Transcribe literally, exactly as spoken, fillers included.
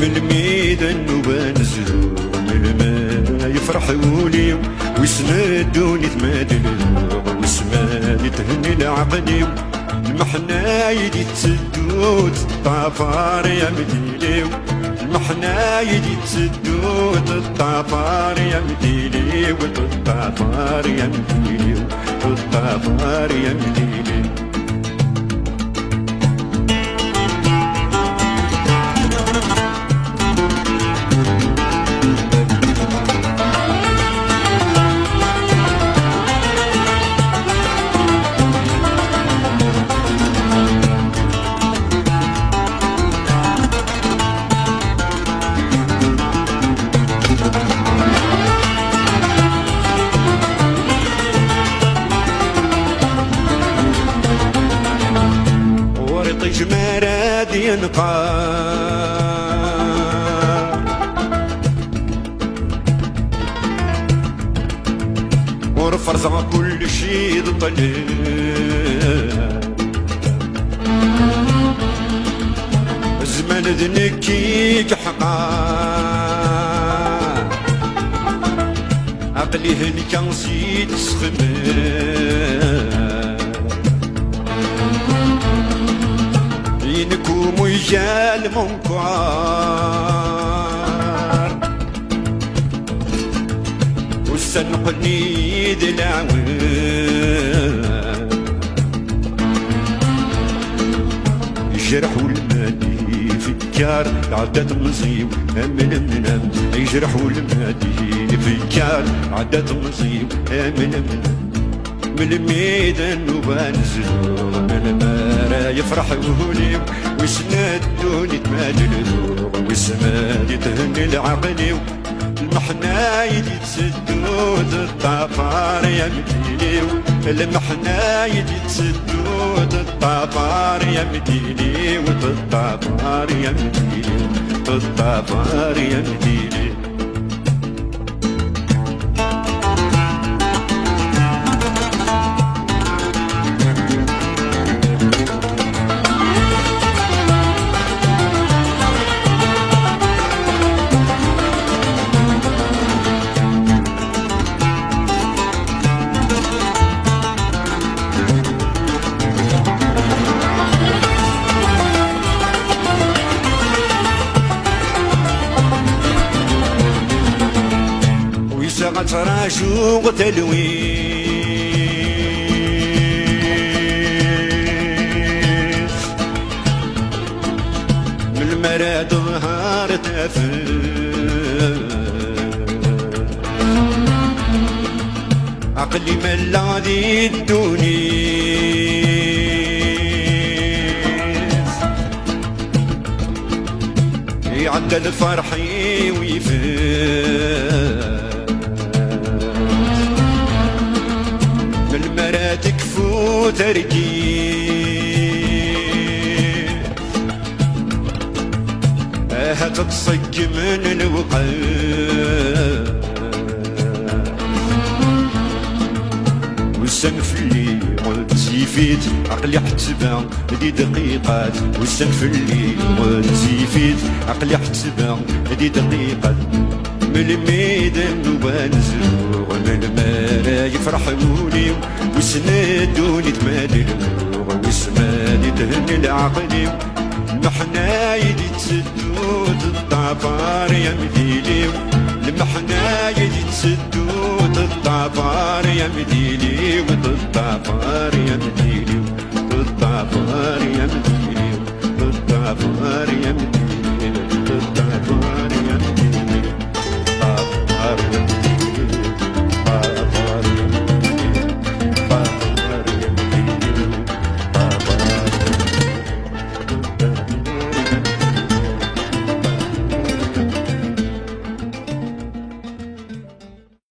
Melmi d nnuba n zzhu, melmi yefreḥ wul-iw, wissen ddunit ma d-lhu, wissen ma d-thenni leɛqel-iw. Lmeḥna i d-itteddu teṭṭafar yamdil-iw. Lmeḥna i d-itteddu teṭṭafar yamdil-iw, teṭṭafar yamdil-iw, teṭṭafar yamdil-iw. Ur iṭij mi ara d-yenqer. Ur ferẓeɣ kullec i d ṭṭleb. Zzman d nekk i yeḥqer. Aql-i helkeɣ si tesxemt. I nekk umugal munkeṛ. Ussan qqlen-iyi d laɛwed. Yejreḥ ulmad ifekkar, ɛedda temẓi-w am lemnam. Yejreḥ ulmad ifekkar, ɛedda temẓi-w am lemnam. Melmi d nnuba n zzhu, melmi ara yefreḥ wul-iw, wissen ddunit ma d-lhu, wissen ma d-thenni leɛqel-iw. Lmeḥna i d-itteddu teṭṭafar yamdil-iw. Lmeḥna i d-itteddu teṭṭafar yamdil-iw, teṭṭafar yamdil-iw, teṭṭafar yamdil-iw. Uyseɣ ad trajuɣ talwit. Melmi ara d-ḍher tafat. Aql-i malla di ddunit. Iɛedda lferḥ-iw ifat. Melmi ara tekfu targit. Ahat ad tṣeggmen lweqt. Ussan fell-i ur d-zzifit, aql-i ḥettbeɣ di dqiqat. Ussan fell-i ur d-zzifit, aql-i ḥettbeɣ di dqiqat. Melmi d nnuba n zzhu, melmi ara yefreḥ wul-iw, wissen ddunit ma d-lhu, wissen ma d-thenni leɛqel-iw. Lmeḥna i d-itteddu teṭṭafar yamdil-iw. Lmeḥna i d-itteddu teṭṭafar yamdil-iw, teṭṭafar yamdil-iw.